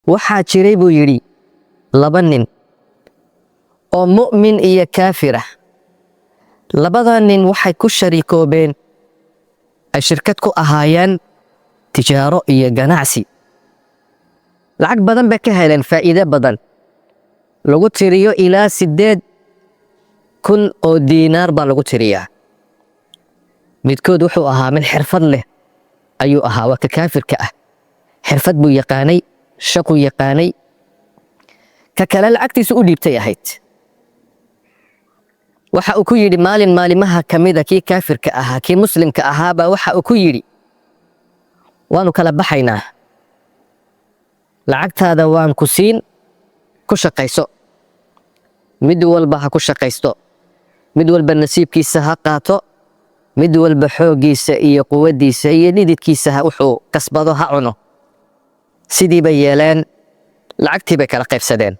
Waxaa jiray, buu yidhi, laba nin oo mu'min iyo kaafir ah. Labada nin waxay ku sharikoobeen, ay shirkad ku ahaayeen tijaaro iyo ganacsi. Lacag badan bay ka heleen, faa'iido badan lagu tiriyo ilaa 8,000 oo diinaar baa lagu tiriyaa. Midkood wuxuu ahaa mid xirfad leh ayuu ahaa, waa ka kaafirka ah. Xirfad buu yaqaanay, shaquu yaqaanay. Ka kale lacagtiisu u dhiibtay ahayd. Waxa uu ku yidhi maalin maalimaha ka mida kii kaafirka ahaa, kii muslimka ahaabaa waxa uu ku yidhi: "Waanu kala baxaynaa, lacagtaada waan ku siin, ku shaqayso. Mid walba ha ku shaqaysto, mid walba nasiibkiisa ha qaato, mid walba xooggiisa iyo quwaddiisa iyo dhididkiisa ha wuxuu kasbado ha cuno." Sidii bay yeeleen, lacagtii bay kala qaybsadeen.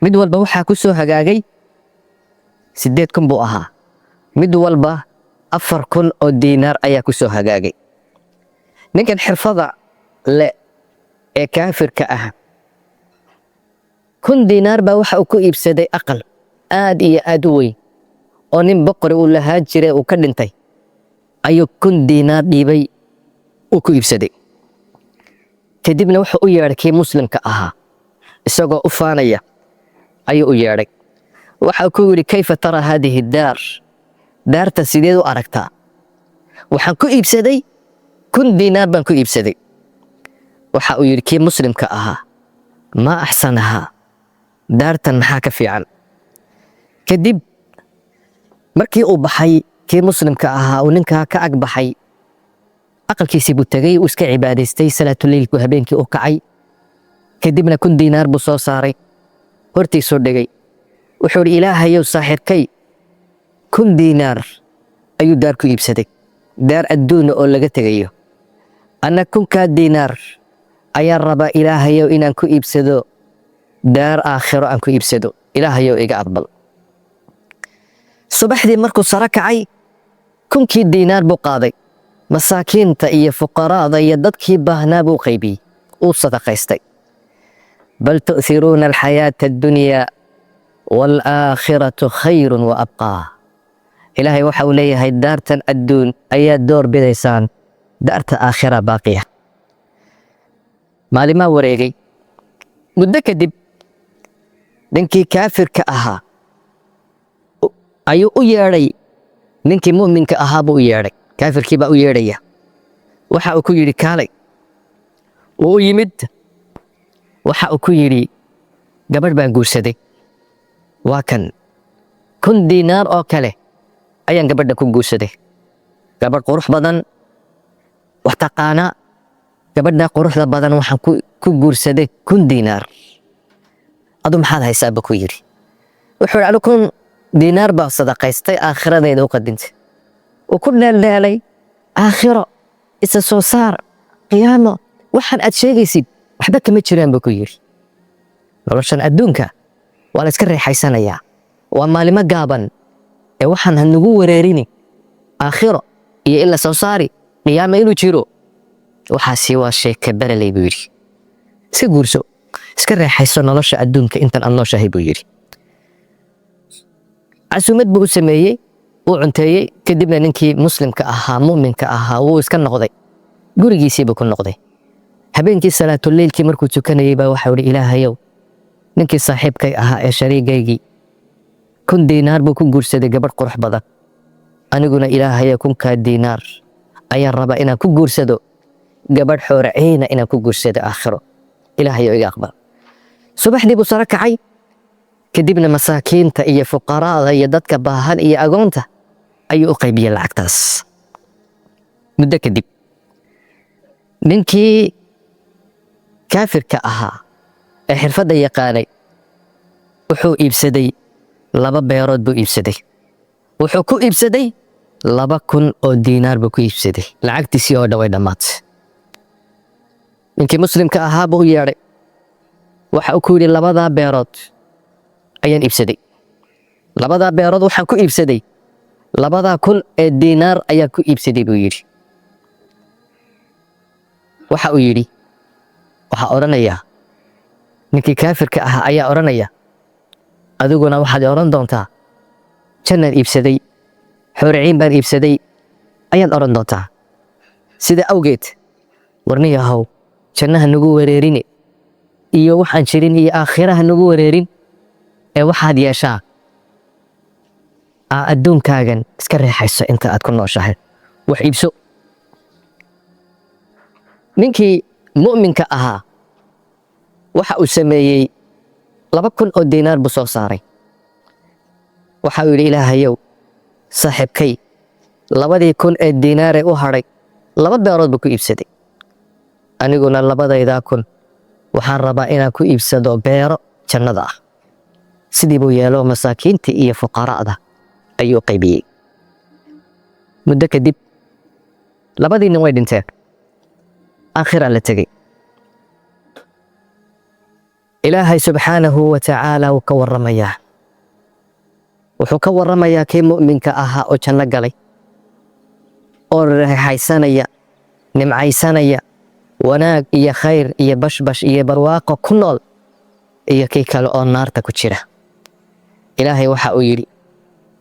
Mid walba waxaa ku soo hagaagay, 8,000 buu ahaa, mid walba 4,000 oo diinaar ayaa ku soo hagaagay. Ninkan xirfada le ee kaafirka ah 1,000 diinaar baa waxa uu ku iibsaday aqal aad iyo aad u weyn oo nin boqori uu lahaa jiray uu ka dhintay ayuu 1,000 diinaar dhiibay, uu ku iibsaday. Kadibna wuxuu u yeedhay kii muslimka ahaa, isagoo u faanaya ayuu u yeedhay. Waxa ku yidhi: "Kayfa tara haadihi daar? Daarta sideed u aragtaa? Waxaan ku iibsaday 1,000 diinaar baan ku iibsaday." Waxa uu yidhi kii muslimka ahaa: "Maa axsanahaa, daartan maxaa ka fiican?" Kadib markii uu baxay kii muslimka ahaa, uu ninkaa ka ag baxay, aqalkiisii buu tegey, uu iska cibaadaystay. Salaatuleylku habeenkii u kacay. Kadibna 1,000 diinaar buu soo saaray, hortiisuu dhigay. Wuxuu idhi: "Ilaahayow, saaxiibkay 1,000 diinaar ayuu daar ku iibsaday, daar adduuna oo laga tegayo. Anna 1,000-kaa diinaar ayaan rabaa, Ilaahayow, inaan ku iibsado daar aakhiro aan ku iibsado. Ilaahayow, iga aqbal." Subaxdii markuu saro kacay, 1,000-kii diinaar buu qaaday, masaakiinta iyo fuqaraada iyo dadkii baahnaa buu qaybiyey, uu sadaqaystay. Bal tu'thiruuna alxayaata addunyaa waalaakhiratu khayrun wa abqaa. Ilaahay waxa uu leeyahay: daartan adduun ayaad door bidaysaan, daarta aakhira baaqiya. Maalimaa wareegay. Muddo kadib ninkii kaafirka ahaa ayuu u yeedhay, ninkii mu'minka ahaa buu u yeedhay. Kaafirkii baa u yeedhaya. Waxa uu ku yidhi: "Kaalay." Wuu u yimid. Waxa uu ku yidhi: "Gabadh baan guursaday, waa kan, 1,000 diinaar oo kale ayaan gabadha ku guursaday, gabadh qurux badan, wax taqaana. Gabadha quruxda badan waxaan ku guursaday 1,000 diinaar. Adu maxaad haysaa?" ba ku yidhi. Wuxuu yidhi: "Anu 1,000 diinaar baa sadaqaystay, aakhiradayda u qadintay." Uu ku dheeldheelay: "Aakhiro, isa soo saar, qiyaamo, waxaan aad sheegaysid waxba kama jiraan," buu ku yidhi. "Noloshan adduunka waa la iska reexaysanayaa, waa maalimo gaaban, ee waxaan ha nagu wareerini. Aakhiro iyo in la soo saari, qiyaamo inuu jiro, waxaasi waa sheeke bereley," buu yidhi. "Iska guurso, iska reexayso nolosha adduunka intan aad nooshahay," buu yidhi. Casuumad buu u sameeyey, wuu cunteeyey. Kadibna ninkii muslimka ahaa, mu'minka ahaa, wuu iska noqday, gurigiisiibuu ku noqday. Habeenkii salaatuleylkii markuu tukanayey baa waxau ihi: "Ilaahayow, ninkii saaxiibkay ahaa ee shariigaygii 1,000 diinaar buu ku guursaday gabadh qurux badan. Aniguna, Ilaahayow, 1,000-kaa diinaar ayaan rabaa inaan ku guursado gabadh xooraceyna, inaan ku guursado aakhiro. Ilaahayow, iga aqbal." Subaxdii buu saro kacay. Kadibna masaakiinta iyo fuqaraada iyo dadka baahan iyo agoonta ayuu u qaybiyey lacagtaas. Muddo kadib ninkii kaafirka ahaa ee xirfadda yaqaanay wuxuu iibsaday laba beerood buu iibsaday. Wuxuu ku iibsaday 2,000 oo diinaar buu ku iibsaday. Lacagtiisii oo dhan way dhammaatay. Ninkii muslimka ahaa buu u yeedhay. Waxa uu ku yidhi: "Labadaa beerood ayaan iibsaday. Labadaa beerood waxaan ku iibsaday 2,000 ee diinaar ayaan ku iibsaday," buu yidhi. Waxa uu yidhi Waxaa odhanaya ninkii kaafirka ahaa ayaa odhanaya, adiguna waxaad odhan doontaa jannaan iibsaday, xooriciin baan iibsaday ayaad odhan doontaa. Sida awgeed, warniyahow, jannaha nagu wareerine iyo waxaan jirin iyo aakhiraha nagu wareerin ee waxaad yeeshaa adduunkaagan iska reexayso inta aad ku nooshahay, wax iibso. Ninkii mu'minka ahaa waxa uu sameeyey, 2000 oo diinaar buu soo saaray. Waxa uu yidhi, "Ilaahayow, saaxiibkay 2000 ee diinaaree u hadhay laba beerood buu ku iibsaday, aniguna labadaydaa kun waxaan rabaa inaan ku iibsado beero jannada ah." Sidii buu yeelo, masaakiintii iyo fuqaraa'da ayuu qaybiyey. Muddo kadib labadii nin way dhinteen, aakhiraa la tegey. Ilaahay subxaanahu wa tacaala wuu ka warramayaa. Wuxuu ka warramayaa kii mu'minka ahaa oo janno galay oo raaxaysanaya, nimcaysanaya, wanaag iyo khayr iyo bashbash iyo barwaaqo ku nool, iyo kii kale oo naarta ku jira. Ilaahay waxa uu yidhi,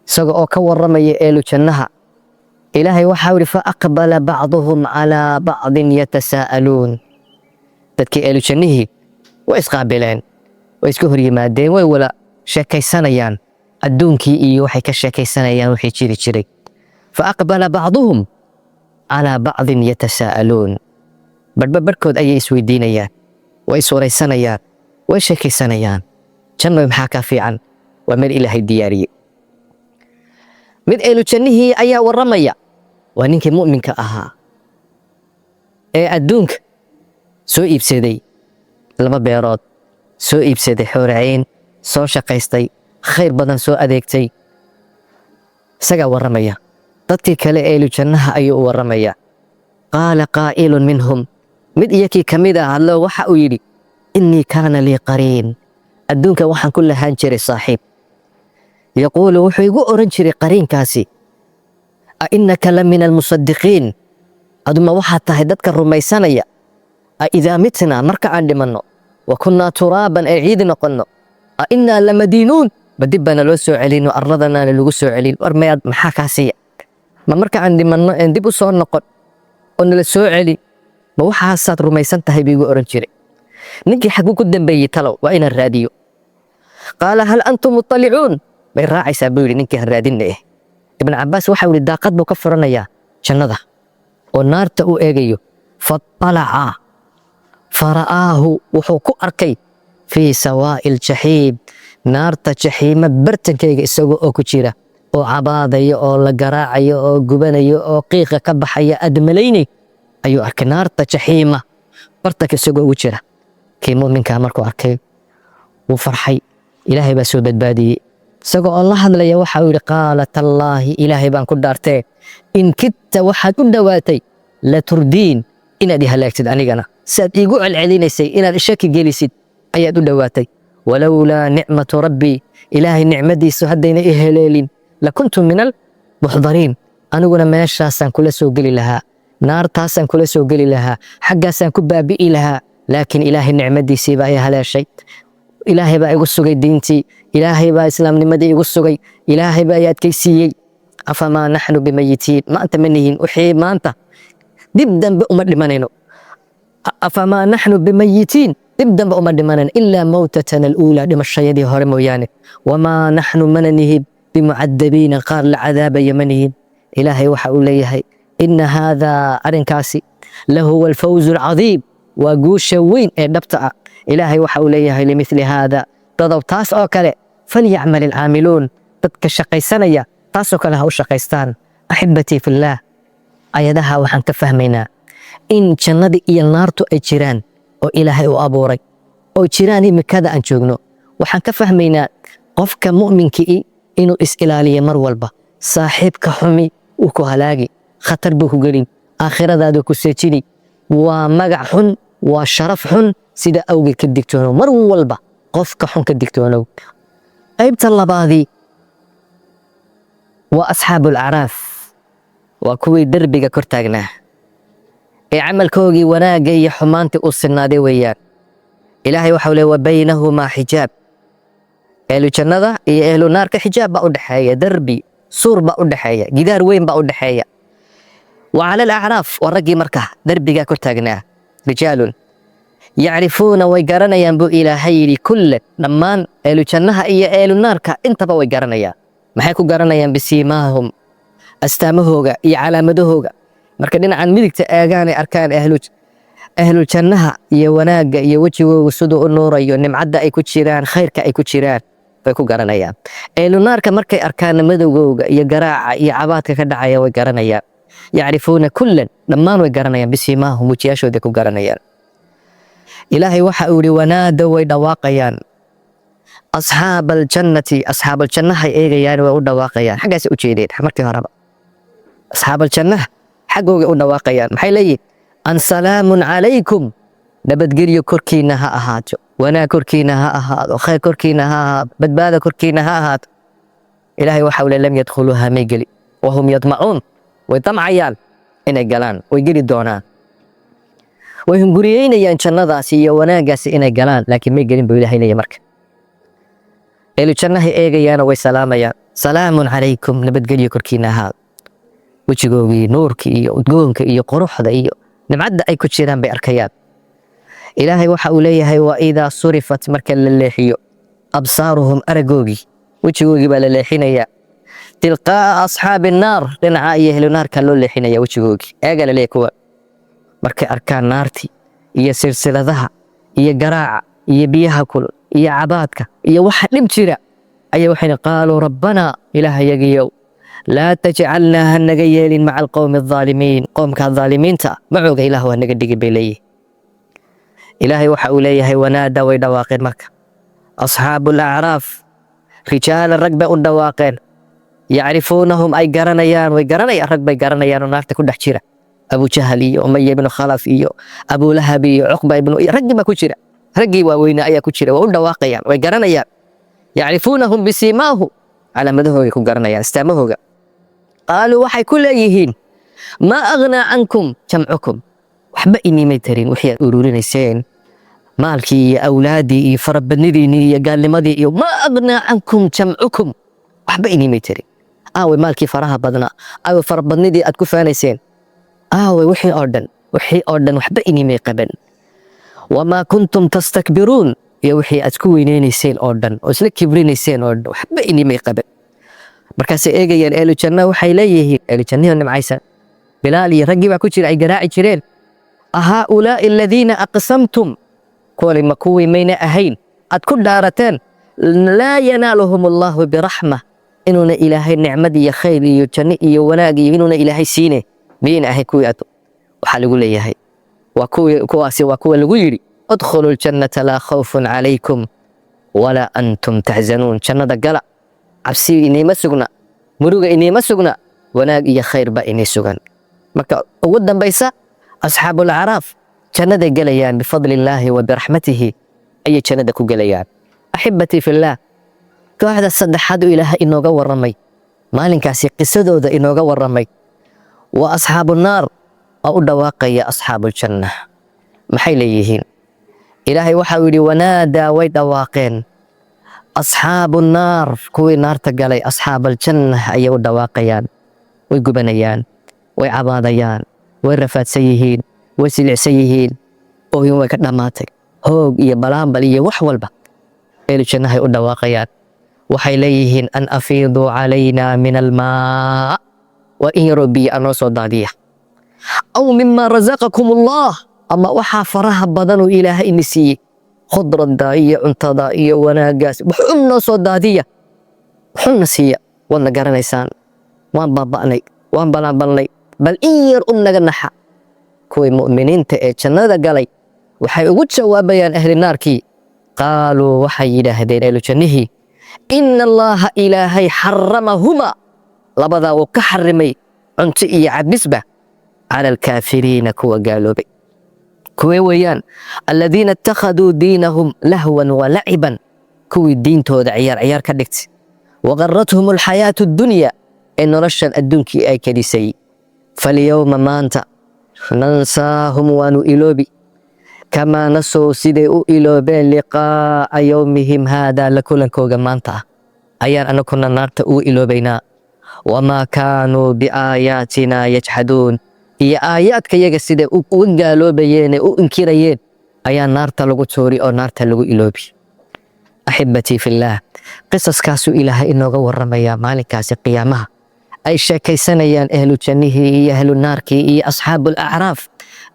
isaga oo ka warramaya eelu jannaha, Ilaahay waxa uu yidhi: "Fa aqbala bacduhum calaa bacdin yatasaa'aluun." Dadkii eelu jannihii way isqaabileen, way iska hor yimaadeen, way wala sheekaysanayaan adduunkii iyo waxay ka sheekaysanayaan wixii jiri jiray. "Fa aqbala bacduhum calaa bacdin yatasaa'aluun." Barhba barhkood ayay isweydiinayaan, way iswaraysanayaan, way sheekaysanayaan. Jannoy, maxaa ka fiican? Waa meel Ilaahay diyaariyey. Mid eelu jannihii ayaa warramaya, waa ninkii mu'minka ahaa ee adduunka soo iibsaday laba beerood, soo iibsaday xoolacayn, soo shaqaystay, khayr badan soo adeegtay. Isagaa warramaya, dadkii kale eelu jannaha ayuu u warramaya. "Qaala qaa'ilun minhum," mid iyakii ka mid ah hadlo, waxa uu yidhi: "Innii kaana lii qariin," adduunka waxaan ku lahaan jiray saaxiib, "yaquulu," wuxuu igu oran jiray qariinkaasi, "a innaka la min almusadiqiin," aduma waxaad tahay dadka rumaysanaya, "a idaa mitnaa," marka aan dhimanno, "wa kunnaa turaaban," ee ciidi noqonno, "a innaa lamadiinuun," ma dib baana loo soo celino, arladanaana lagu soo celin? War mayaad, maxaa kaa siiya? Ma marka aan dhimanno een dib u soo noqon oo nala soo celin, ma waxaasaad rumaysan tahay buu igu oran jiray. Ninkii xaguu ku dambeeyey talow? Waa inaan raadiyo. "Qaala hal antum muttalicuun," may raacaysaa buu yidhi ninkii, han raadinna. Ibn Cabaas waxa yidhi, daaqad buu ka furanayaa jannada oo naarta u eegayo. "Faطalaca fara'aahu," wuxuu ku arkay, "fii sawaa'i aljaxiim," naarta jaxiima bartankeyga isagoo oo ku jira oo cabaadaya oo la garaacayo oo gubanayo oo qiiqa ka baxaya aad malaynay ayuu arkay, naarta jaxiima bartanka isagoo ugu jira. Kii mu'minkaa markuu arkay wuu farxay, Ilaahay baa soo badbaadiyey. Isagoo oo la hadlaya waxa uu yidhi: "Qaala tallaahi," Ilaahay baan ku dhaartee, "in kidta," waxaad u dhowaatay, "la turdiin," inaad i halaagtid anigana. Siaad iigu celcelinaysay inaad shaki gelisid ayaad u dhowaatay. "Walowlaa nicmatu rabbii," Ilaahay nicmadiisu haddayna i heleelin, "lakuntu min almuxdariin," aniguna meeshaasaan kula soo geli lahaa, naartaasaan kula soo geli lahaa, xaggaasaan ku baabi'i lahaa. Laakiin Ilaahay nicmadiisii baa i haleeshay, Ilaahay baa igu sugay diintii, Ilaahay baa islaamnimadii igu sugay, Ilaahay baa i adkaysiiyey. "Afamaa naxnu bimayitiin," maanta ma nihin wixii, maanta dib dambe uma dhimanayno. "Afamaa naxnu bimayitiin," dib dambe uma dhimanayno, "ilaa mawtatana aluulaa," dhimashayadii hore mooyaane. "Wamaa naxnu," mana nihin, "bimucadabiina," qaar la cadaabaya ma nihin. Ilaahay waxa uu leeyahay: "Ina haadaa," arrinkaasi, "lahuwa alfawzu alcadiim," waa guusha weyn ee dhabta ah. Ilaahay waxa uu leeyahay: "Limithli haada," dadow taas oo kale, "falyacmal alcaamiluun," dadka shaqaysanaya taasoo kale ha u shaqaystaan. Axibatii fillaah, ayadaha waxaan ka fahmaynaa in jannadii iyo naartu ay jiraan oo Ilaahay uu abuuray oo jiraan imikada aan joogno. Waxaan ka fahmaynaa qofka mu'minkii inuu is-ilaaliyo mar walba. Saaxiibka xumi wuu ku halaagi, khatar buu ku gelin, aakhiradaadu ku seejini, waa magac xun, waa sharaf xun. Sida awgeed ka digtoonow mar walba, qofka xun ka digtoonow. Qaybta labaadii waa asxaabu alacraaf, waa kuwii derbiga kor taagnaa ee camalkoogii wanaagga iyo xumaantii u sinaaday weeyaan. Ilaahay waxau leey, wa baynahumaa xijaab. Ehlu jannada iyo ehlu naarka xijaab baa u dhexeeya, darbi suur baa u dhexeeya, gidaar weyn baa u dhexeeya. Wa cala alacraaf, waa raggii marka derbigaa kor taagnaa, rijaalun yacrifuuna, way garanayaan buu Ilaahay yidhi, kullan, dhammaan ehlu jannaha iyo ehlu naarka intaba way garanayaan. Maxay ku garanayaan? Bisiimaahum, astaamahooga iyo calaamadahooga. Marka dhinacan midigta eegaanay arkaan ahlu jannaha iyo wanaagga iyo wejigooga siduu u nuurayo, nimcadda ay ku jiraan, khayrka ay ku jiraan bay ku garanayaan. Ehlu naarka markay arkaanna madowgooga iyo garaaca iyo cabaadka ka dhacaya way garanayaan. Yacrifuuna kullan, dhammaan way garanayaan, bisiimaahum, wejiyaashooday ku garanayaan. Ilaahay waxa uu yihi, wanaadaw, way dhawaaqayaan, asxaab aljannati, asxaab aljannahay eegayaan, way u dhawaaqayaan. Xaggaasay u jeedeen markii horeba, asxaab aljannaha xaggooga u dhawaaqayaan. Maxay leeyihin? An salaamun calaykum, nabadgelyo korkiina ha ahaato, wanaag korkiina ha ahaado, khayr korkiina ha ahaado, badbaada korkiina ha ahaato. Ilaahay waxa uu le, lam yadkhuluuha, may geli, wahum yadmacuun, way damcayaan inay galaan, way geli doonaan, way hunguriyeynayaan jannadaasi iyo wanaaggaasi inay galaan, laakiin may gelin buu Ilahay leeyahy. Marka ehlu jannahay eegayaana way salaamayaan, salaamun calaykum, nabadgelyo korkiina ahaado. Wejigoogii nuurka iyo udgoonka iyo quruxda iyo nimcadda ay ku jiraan bay arkayaan. Ilaahay waxa uu leeyahay, wa idaa surifat, marka la leexiyo, absaaruhum, aragoogii, wejigoogii baa la leexinayaa, tilqaa'a asxaabi naar, dhinaca iyo ehlu naarka loo leexinaya wejigoogii. Eega la leeyahy, kuwa markay arkaan naartii iyo silsiladaha iyo garaaca iyo biyaha kulul iyo cabaadka iyo waxa dhib jira ayaa waxayna qaaluu, rabbanaa, ilaahayagiyow, laa tajcalnaa, ha naga yeelin, maca alqowmi aldaalimiin, qoomka dhaalimiinta macooga Ilaahu ha naga dhigin, bay leeyihin. Ilaahay waxa uu leeyahay, wanaada, way dhawaaqeen marka asxaabu alacraaf rijaalan, rag bay u dhawaaqeen, yacrifuunahum, ay garanayaan, way garanayaan, rag bay garanayaan oo naarta ku dhex jira, Abujahal iyo Umaya ibnu Khalaf iyo Abulahab iyo Cuqba ibnu, raggii baa ku jira, raggii waaweynaa ayaa ku jira. Waa u dhawaaqayaan, way garanayaan. Yacrifuunahum bisiimaahum, calaamadahooga ku garanayaan, astaamahooga. Qaaluu, waxay ku leeyihiin, maa aghnaa cankum jamcukum, waxba inimay tarin wixii aad ururinayseen, maalkii iyo awlaaddii iyo farabadnidiinii iyo gaalnimadii iyo maa aghnaa cankum jamcukum, waxba inimay tarin. Aaway maalkii faraha badnaa? Aaway farabadnidii aad ku faanayseen? Aaway wixii oo dhan? Wixii oo dhan waxba inimay qaban. Wamaa kuntum tastakbiruun, iyo wixii aad ku weyneynayseen oo dhan oo isla kibrinayseen oo dhan waxba inimay qaban. Markaasay eegayeen ehlu janna, waxay leeyihiin, ehlu jannihii nimcaysan, Bilaal iyo raggii baa ku jira ay garaaci jireen, ahaa'ulaa'i aladiina aqsamtum, kuwani ma kuwii mayna ahayn aad ku dhaarateen, laa yanaaluhum allahu biraxma, inuuna Ilaahay nicmad iyo khayr iyo janno iyo wanaag iyo inuuna Ilaahay siine, miyayna ahayn kuwii aad? Waxaa lagu leeyahay, waa kuwii kuwaasi, waa kuwa lagu yidhi, udkhulu ljannata laa khawfun calaykum walaa antum taxzanuun, jannada gala, cabsi iniima sugna, muruga iniima sugna, wanaag iyo khayr baa inii sugan. Marka ugu dambaysa asxaabul acraaf jannaday gelayaan, bifadli illaahi wa biraxmatihi ayay jannada ku gelayaan. Axibatii fillaah, kooxda saddexaad uu Ilaahay inooga warramay maalinkaasi, qisadooda inooga warramay, waa asxaabu naar oo u dhawaaqaya asxaabuuljanna. Maxay leeyihiin? Ilaahay waxa uu yidhi, wanaadaa, way dhawaaqeen, asxaabu naar, kuwii naarta galay, asxaab aljanna ayay u dhawaaqayaan. Way gubanayaan, way cabaadayaan, way rafaadsan yihiin, way silicsan yihiin, ooyin way ka dhammaatay, hoog iyo balaambal iyo wax walba. Ehlu jannahay u dhawaaqayaan, waxay leeyihiin, an afiiduu calaynaa min almaa, waa in yaroo biyo anoo soo daadiya, aw mima rasaqakum allah, ama waxaa faraha badanuu Ilaahay ini siiyey, khudradda iyo cuntada iyo wanaaggaas, waxun noo soo daadiya, waxunna siiya. Waadna garanaysaan, waan baaba'nay, waan balaanbalnay, bal in yar u naga naxa. Kuwii mu'miniinta ee jannada galay waxay ugu jawaabayaan ahli naarkii, qaaluu, waxay yidhaahdeen ahlu jannihii, ina allaha, Ilaahay, xaramahuma, labadaa wuu ka xarimay, cunto iyo cabisba, cala alkaafiriina, kuwa gaaloobay. Kuwee weeyaan? Aladiina ittakhaduu diinahum lahwan wa laciban, kuwii diintooda ciyaar ciyaar ka dhigtay, waqarathum alxayaatu addunya, ee noloshan adduunkii ay kadisay. Falyowma, maanta, nansaahum, waanu iloobi. Kamaa nasuu, siday u iloobeen, liqaa'a yowmihim haadaa, la kulankooga maanta ah, ayaan anakuna naarta ugu iloobaynaa. Wamaa kaanuu biaayaatina yajxaduun, iyo aayaadka yaga siday uga gaaloobayeen ee u inkirayeen ayaa naarta lagu tuuri oo naarta lagu iloobi. Axibatii fillaah, qisaskaasuu Ilaahay inooga waramayaa, maalinkaasi qiyaamaha ay sheekaysanayaan ahlu jannihii iyo ahlu naarkii iyo asxaabu alacraaf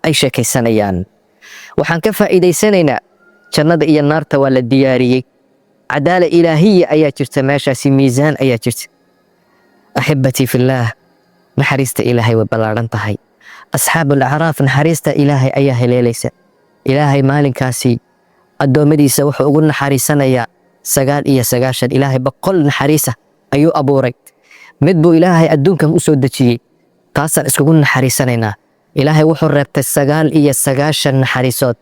ay sheekaysanayaan. Waxaan ka faa'iidaysanaynaa, jannada iyo naarta waa la diyaariyey, cadaala ilaahiya ayaa jirta meeshaasi, miisaan ayaa jirta. Axibatii fillaah, naxariista Ilaahay way ballaadhan tahay. Asxaabu alacraaf naxariista Ilaahay ayaa heleelaysa. Ilaahay maalinkaasi addoommadiisa wuxuu ugu naxariisanayaa 99. Ilaahay 100 naxariisa ayuu abuuray, mid buu Ilaahay adduunkan u soo dejiyey, taasaan iskugu naxariisanaynaa. Ilaahay wuxuu reebtay 99 naxariisood,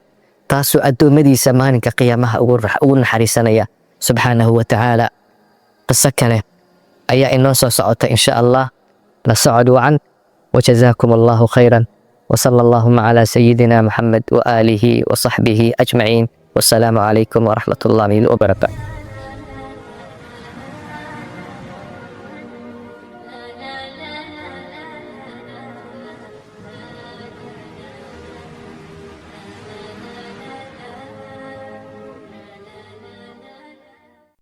taasuu addoommadiisa maalinka qiyaamaha ugu naxariisanaya subxaanahu wa tacaala. Qiso kale ayaa inoo soo socota insha Allah. La socod wacan, wajazaakum Allahu khayran, wsala allahuma calaa sayidina Maxamed waaalihi wasaxbihi ajmaciin, wasalaamu calaykum waraxmat ullahi wabarakaatu.